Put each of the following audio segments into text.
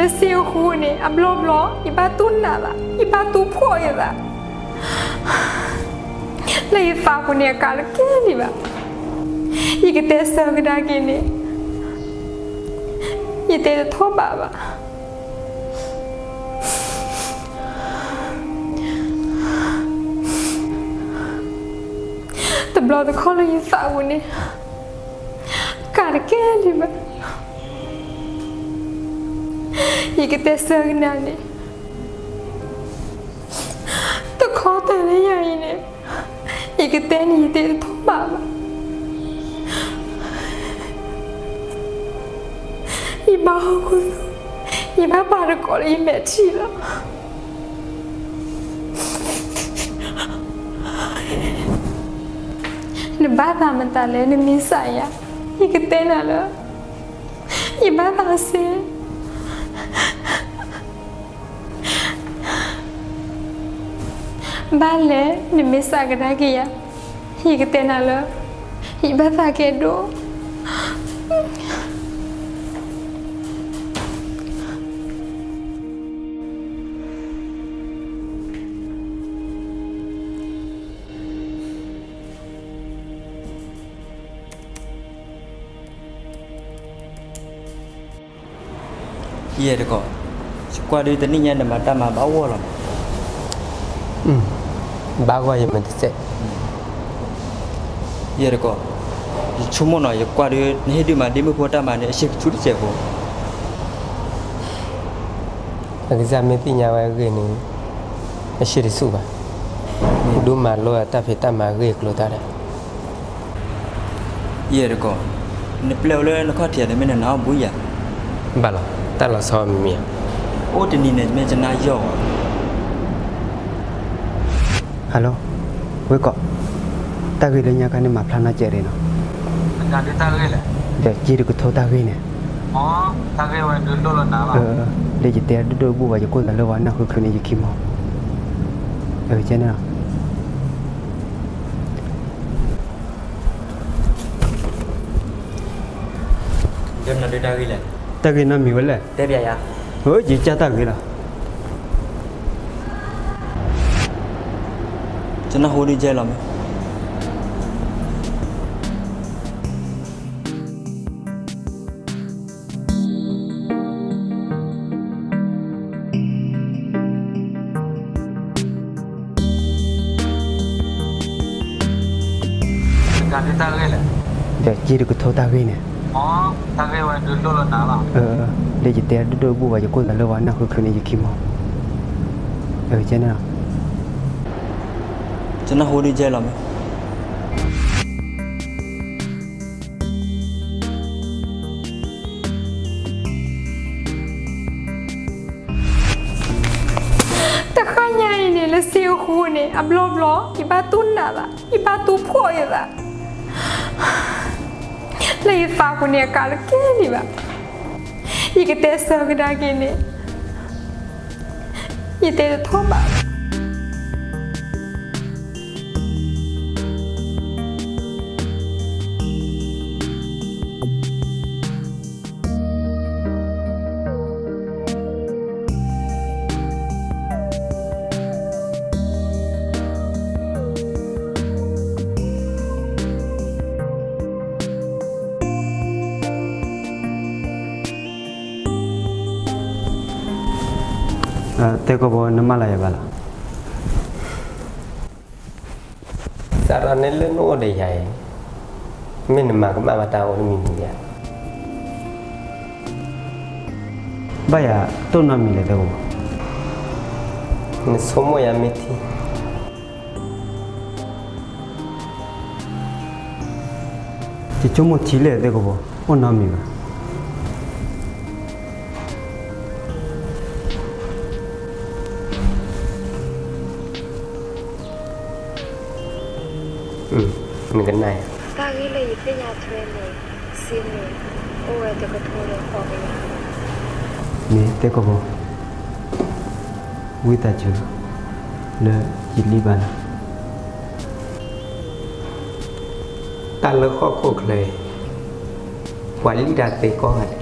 လၢစ့အဃိန့ၣ် အဘျီဘျီ ယဘၣ်တူၢ်နးဘၣ်, ယဘၣ်တူၢ်ဖှီၣ်ယသး, လၢယသးပူၤန့ၣ် အကါတကဲလံဘၣ်. ယကတဲဆၢကဒါက့ၤန့ၣ် ယတဲတထီၣ်ဘးဘၣ်. တဘျီတခီၣ်လၢယသးပူၤန့ၣ် ကါတကဲလံဘၣ်. ယကတဲဆၢကဒါန့ၣ် တခီတၢၤလၢယၤအံၤန့ၣ် ယကတဲန့ၣ် ယတဲတထီၣ်ဘးဘၣ်. ယဘၣ်ဟီၣ်ခိၣ်သူ, ယဘၣ်ပာ်တကိးလၢယမဲာ်ထံလီၤ. နဘၣ်သးမတၤလဲၣ် နမ့ၢ်စးယၤ, ယကတဲနၤလၢ ယဘၣ်သးစ့ ဘၣ်လဲၣ် နမ့ၢ်စးကဒါက့ၤယၤ, ယကတဲနၤလၢ ယဘၣ်သးကဲဒိၣ်. ယဲၢ်တကီၢ်, ယကွၢ်ဒုးတနံၣ်ညါနမၤတၢ်မၤဘၣ်ဂီၢ်လီၤ. ဘၣ်ဂီၢ်ယမ့ၢ်တစဲး. ယဲၢ်တကီၢ်, ယဆိကမိၣ်နီၤ ယကွၢ်ဒုး နဟ့ၣ်ဒုးမၤဒ့မုၣ်ဖိတၢ်မၤန့ၣ် အဆံးကဆူၣ်တစဲးဖိ. အကစၢ်မ့ၢ်သ့ၣ်ညါဝဲအဂ့ၢ်န့ၣ် အဆံးတဆူၣ်ဘၣ်. ဒုးမၤလိအတၢ်ဖံးတၢ်မၤအဂ့ၢ်အကျိၤတၢ်ဒီး ယဲၢ်တကီၢ်, နပျဲဝဲလၢနခီၣ်ထံးန့ၣ် မ့ၢ်နနၢ်ဟူဘၣ်ယၤ. ဘၣ်လီၤ, တၢ်လီၤဆီမ့ၢ်မ့ၢ်ဧါ. အိၣ်တနံၤန့ၣ် မ့ၢ်ကနၣ်ယီၢ်ဝဲ. Hello, ဝ့ၢ်ကီး, တၢ်ဂ့ၢ်လၢညါခါန့ၣ် မၤဖျါနီတစဲးဒံးနီၤ. တၢ်ဂ့ၢ်လဲၣ်. ဒီးက့ၤတကထိတၢ်ဂ့ၢ်န့ၣ်. တၢ်ဂ့ၢ်ဝဲဒုးလိၣ်လီၤနၤလီၤ. လၢယတဲဒိၣ်ဒိၣ်ဘူၣ်ဘၣ် ယကိၢ်သးလၢဝဲနၢ်ဃုချုးန့ၣ် ယခံမီၤ. ကဲန့ၣ်လီၤ. တၢ်ဂ့ၢ်နီတမံၤဝဲလဲၣ်. တဲပျဲယၤ. ယကၢ်တၢ်ဂ့ၢ်လီၤ. ကနၢ်ဟူဒုးကဲလီၤမ့ၢ်. တၢ်ဂ့ၢ်လဲၣ်. ဒီးက့ၤတကထိတၢ်ဂ့ၢ်န့ၣ်. တၢ်ဂ့ၢ်ဝဲဒုးလိၣ်လီၤနၤလီၤ. လၢယတဲဒိၣ်ဒိၣ်ဘူၣ်ဘၣ် ယကိၢ်သးလၢဝဲနၢ်ဃုချုးန့ၣ် ယခံမီၤ. ကဲန့ၣ်လီၤ. ကနၢ်ဟူဒုးကဲလီၤမ့ၢ်. တဃၣ်ညါအံၤန့ၣ် လၢစ့အဃိန့ၣ် အဘျီဘျီ ယဘၣ်တူၢ်နးဘၣ်, ယဘၣ်တူၢ်ဖှီၣ်ယသး, လၢယသးပူၤန့ၣ် အကါတကဲလံဘၣ်. ယကတဲဆၢကဒါက့ၤန့ၣ် ယတဲတထီၣ်ဘး. တဲကီၢ်ဘိ နမၢလီၤယၤဘၣ်လီၤ. စးထီၣ်န့ၣ်လၢနအိၣ်ဒီးယၤအံၤ, မ့ၢ်နမၤကမၣ်ဘၣ်တၢ်အိၣ်တမံၤမံၤဧါ. ဘၣ်ယၤတိၢ်နီတမံၤလဲၣ် တဲကီၢ်ဘိ. နဆိကမိၣ်ယၤမ့ၢ်ထံ ယဆိကမိၣ်ထံလဲၣ် တဲကီၢ်ဘိ, အိၣ်နီတမံၤဘၣ်. နကနၣ်ယၤ. တၢ်ဂ့ၢ်လၢယသ့ၣ်ညါထွဲန့ၣ် စ့န့ၣ် အိၣ်ဝဲတကထိဒီးဃိးကယၤ. မ့ၢ်တဲကီၢ်ဘိ, ဝံသးစူၤလၢယလံၣ်ဘၣ်နၤ. တၢ်လၢဟီၣ်ခိၣ်ချၢအံၤ ပှၤလံၣ်တၢ်သ့ကိးဂၤဒဲးလီၤ.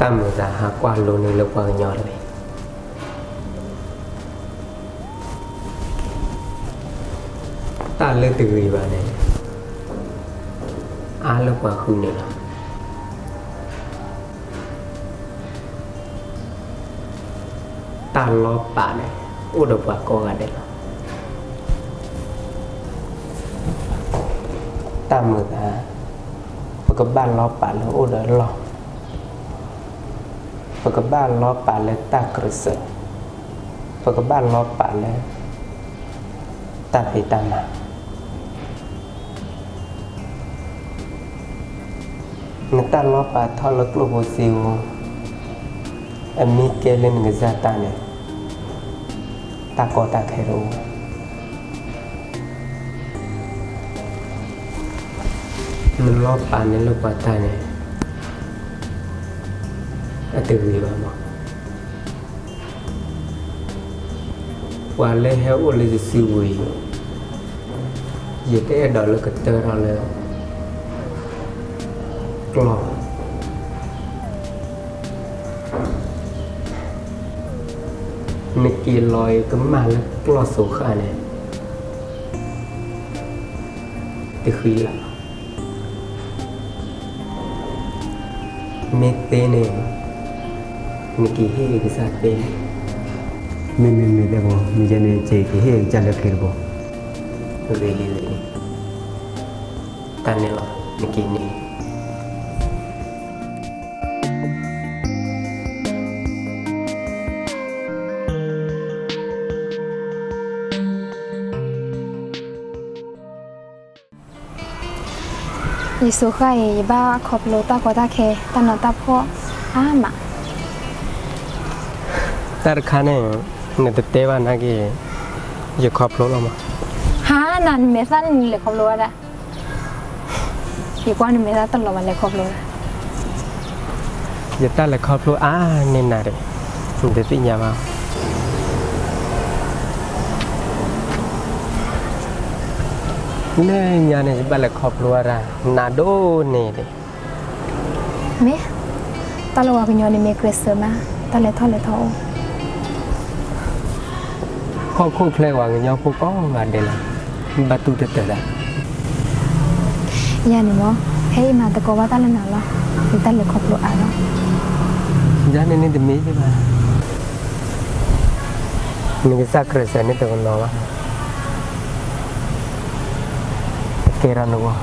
တၢ်မုာ်သးဟးကွၢ်လိန့ၢ်လၢပှၤကညီတဂ့ၤ. တၢ်လၢတဂ့ၤဘၣ်န့ၣ် အါလၢပှၤဃုန့ၣ်လီၤ. တၢ်လီၤပာ်န့ၣ် အိၣ်ဒီးပှၤကိးဂၤဒဲးလီၤ. တၢ်မုာ်သး ပကဘၣ်လီၤပာ်လၢအိၣ်ဒီးလီၢ်, ပကဘၣ်လီၤပာ်လၢတၢ်ကြၢးစၢး, ပကဘၣ်လီၤပာ်လၢတၢ်ဖံးတၢ်မၤ. နတၢ်လီၤပာ်ထီၣ်လၢကျိၣ်ဖိစ့ဖိ, အမ့ၢ်ကဲလၢနကစၢ်တၢ်န့ၣ် တၢ်ကီတၢ်ခဲတအိၣ်ဘၣ်. နလီၤပာ်န့ၢ်လၢပှၤတၢ်န့ၣ် အတဂ့ၤဘၣ်မး. ပှၤလၢဟဲအိၣ်လၢယစုပူၤအံၤ, ယတအဲၣ်ဒိးလၢကတၢထီၣ်လၢကျီၢ်. နက့ၤလီၤအံၤကမၣ်လၢကျီၢ်စိၤဃၣ်န့ၣ် တဃံလၤ. မ့ၢ်သ့န့ၣ် နက့ၤဟ့ၣ်ကစၢ်သ့. မ့မ့မ့ၢ်သ့ဘိ, မ့ၢ်ယဲန့ၣ် က့ၤကဟ့ၣ်ကစၢ်လၢခံတဘိ. ဂ့ၤလံဂ့ၤလံ, တၢ်န့ၣ်လီၤ နက့ၤန့ၢ်. ယစိၤဃၣ်အံၤ ယဘၣ်ခီဖျိတၢ်ကီတၢ်ခဲ တၢ်နးတၢ်ဖှီၣ်အါမး. တၢ်တခါန့ၣ် နတတဲဘၣ်နာ်က့ၤ ယခီဖျိလီၤမး. ဟါ, နၤနမဲာ်သၣ်န့ၣ်နလဲၤခီဖျိဝဲဒၣ်. ယကွၢ်နမဲာ်သၣ်တလီၤဘၣ် လဲၤခီဖျိဝဲဒၣ်. ယတၢ်လဲၤခီဖျိအါန့ၢ်နၤဒီး နတသ့ၣ်ညါဘၣ်. လၢညါန့ၣ် ယဘၣ်လဲၤခီဖျိဝဲဒၣ် နၤဒိၣ်န့ၢ်ဒံး. မ့ၢ်, တၢ်လၢပှၤကညီန့ၣ်မ့ၢ်ကြၢးစၢးမး, တၢ်လဲၤထီၣ်လဲၤထီအိၣ်. ဟီၣ်ခိၣ်ချၢပှၤကညီဖိကိးဂၤဒဲးလီၤ, ဘၣ်တူၢ်တတၢၢ်ဒၣ်. ယၤန့ၣ်မ့ၢ် ဖဲအံၤမၤသကိးဘၣ်တၢ်လၢနၤလီၤ, ယတၢ်လဲၤခီဖျိအါလီၤ. ယၤန့ၣ်န့ၣ်တမ့ၢ်ဘၣ်. နကစၢ်ကြၢးစၢးန့ၣ်တကနီၤဘၣ်, ကဲထီၣ်နဂီၢ်.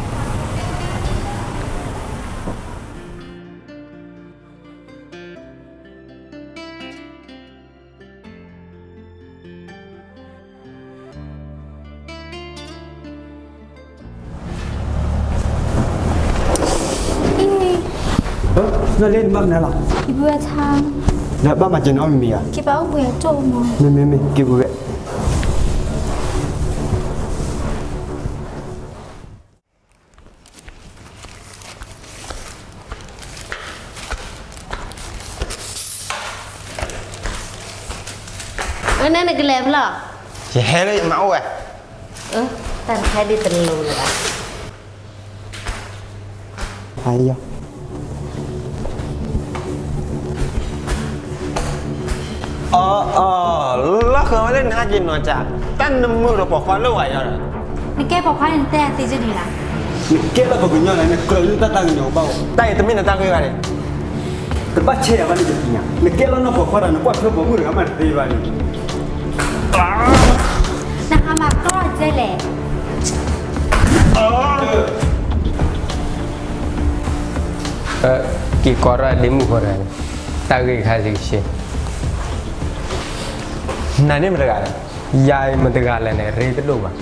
အံၤ, နလဲၤနဘၣ်မနုၤလီၤ, ယဘၣ်မၤစၢၤနအီၣ်မ့ၤမ့ၢ်ဧါ, မ့မ့မ့ၢ် က့ၤပူၤဝဲ. အၢ နနကလဲၤဖဲလဲၣ်, ယဟဲလၢယမါအိၣ်ဝဲ, တၢ်တခါဒ်တလိၤလၢၤဘၣ်. အီ အီ လီၤဃၢၤဝဲလၢနဟဲက့ၤနီၢ်ကၠး, တၢ်နမုာ်ဒီးပိာ်ခွါလၢဝဲယီၤဒီး, နကဲပိာ်ခွါန့ၣ် နတဲသ့ကၢ်နံၤလီၤ, နကဲလၢပှၤကညီန့ၣ် နကြၢးလၢတၢ်တၢ်ကညီၤဘၣ်အိၣ်, တၢ်အံၤတမ့ၢ်နတၢ်ဂ့ၢ်ဘၣ်န့ၣ်, တဘၣ်ဆဲးယၤဘၣ်န့ၣ်တသ့ၣ်ညါ, နကဲလၢနီၢ်ပိာ်ခွါဒီး နကွၢ်ထွဲပိာ်မုၣ်တဂၤမးတသ့ဘၣ်န့ၣ်. နဟးမၤကီၢ်ကဲလဲၣ်. က့ၤကိးထီၣ်ဒ့မုၣ်ဖိတဂၤန့ၣ်, တၢ်ဂ့ၢ်ခါဆံးဆံး, နၤန့ၣ်မတဂၤလဲၣ်, ယၤအံၤမတဂၤလဲၣ်န့ၣ် ရ့တဒိၣ်ဘၣ်,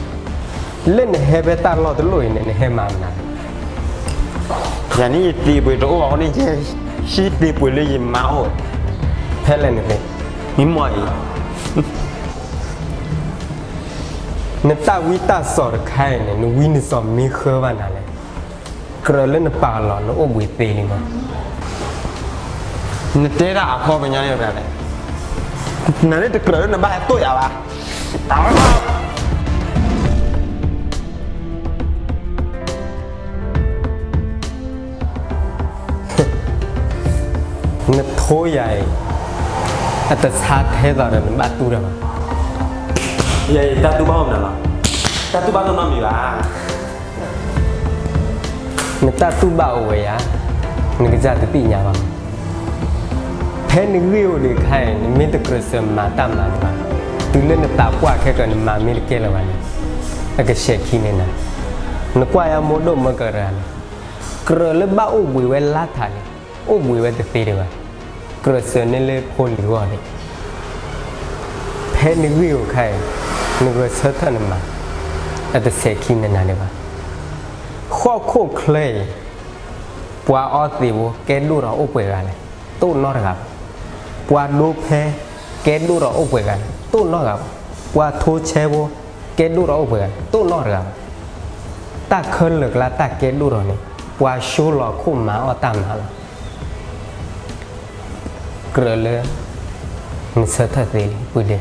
လၢနဟဲဖဲတၢ်လီၢ်တလီၢ်အံၤန့ၣ် နဟဲမၤမနုၤလဲၣ်. ယၤန့ၣ်ယတ့ပှ့ၤတအိၣ်ဘၣ်အဃိန့ၣ် ယဟံးတ့ပှ့ၤလၢယမါအိၣ်, ဖဲလဲၣ်န့ၣ်သ့, မံမီၢ်အံၤ နတၢ်ဝံတၢ်စိာ်တခါအံၤန့ၣ် နဝံနစီၤမ့ၢ်ဃၢဘၣ်နၤလဲၣ်, ကြၢးလၢနပာ်လီၤ နအိၣ်ဘှံးသ့လံမး. နတဲတၢ်အခီပညီန့ၣ်လဲၣ်, နၤန့ၣ်တကြၢးလၢနဘၣ်ဟဲတိၢ်ယၤဘၣ်. တၢ် နထိယၤအံၤ အတဆါထဲသိးဒီးနဘၣ်တူၢ်တၢ်ဘၣ်. ယတၢ်တူၢ်ဘၣ်အိၣ်မနုၤလီၤ. တၢ်တူၢ်ဘၣ်တအိၣ်နီတမံၤဘၣ်. နတၢ်တူၢ်ဘၣ်အိၣ်ဝဲယၤ, နကစၢ်တသ့ၣ်ညါဘၣ်. ဖဲနဂ့ၢ်အိၣ်ဒံးအခါအံၤ နမ့ၢ်တကြၢးစၢၤမၤတၢ်မၤဒံးဘၣ်, တုၤလၢနသးပှၢ်ခဲကၢၤ နမၤမ့ၢ်တကဲလၢၤဘၣ်န့ၣ်, အကဆဲးခံန့ၢ်နၤ. နကွၢ်ယၤ မိၢ်ဒိၣ်မၢကရၢန့ၣ်, ကြၢးလၢဘၣ်အိၣ်ဘှံးဝဲလါထးန့ၣ်, အိၣ်ဘှံးဝဲတသ့ဒံးဘၣ်. ကြၢးစၢၤန့ၢ်လၢဖိလံၤဂီၢ်န့ၣ်, ဖဲနဂ့ၢ်အိၣ်အခါအံၤ နဂဲၤဆၢထၢၣ်နမၤ, အတဆဲးခံန့ၢ်နၤဒံးဘၣ်. ဟီၣ်ခိၣ်ချၢအံၤ ပှၤအီသံးဖိ ကဲဒိၣ်ဒီးအိၣ်ပှဲၤဂၤလဲၣ်, တအိၣ်နီတဂၤဘၣ်. ပှၤဒိဖဲ ကဲဒိၣ်ဒီးအိၣ်ပှဲၤဂၤလဲၣ်, တအိၣ်နီတဂၤဘၣ်. ပှၤထိဆဲဖိ ကဲဒိၣ်ဒီးအိၣ်ပှဲၤဂၤလဲၣ်, တအိၣ်နီတဂၤဘၣ်. တၢ်ခဲလၢာ်ကျါ တၢ်ကဲဒိၣ်ဒီးန့ၣ် ပှၤဆိလီၤခိၣ်မၤအီၣ်တၢ်မၤလီၤ. ကြၢးလၢ နဆၢထၢၣ်သ့လံ ပုၢ်ဒ့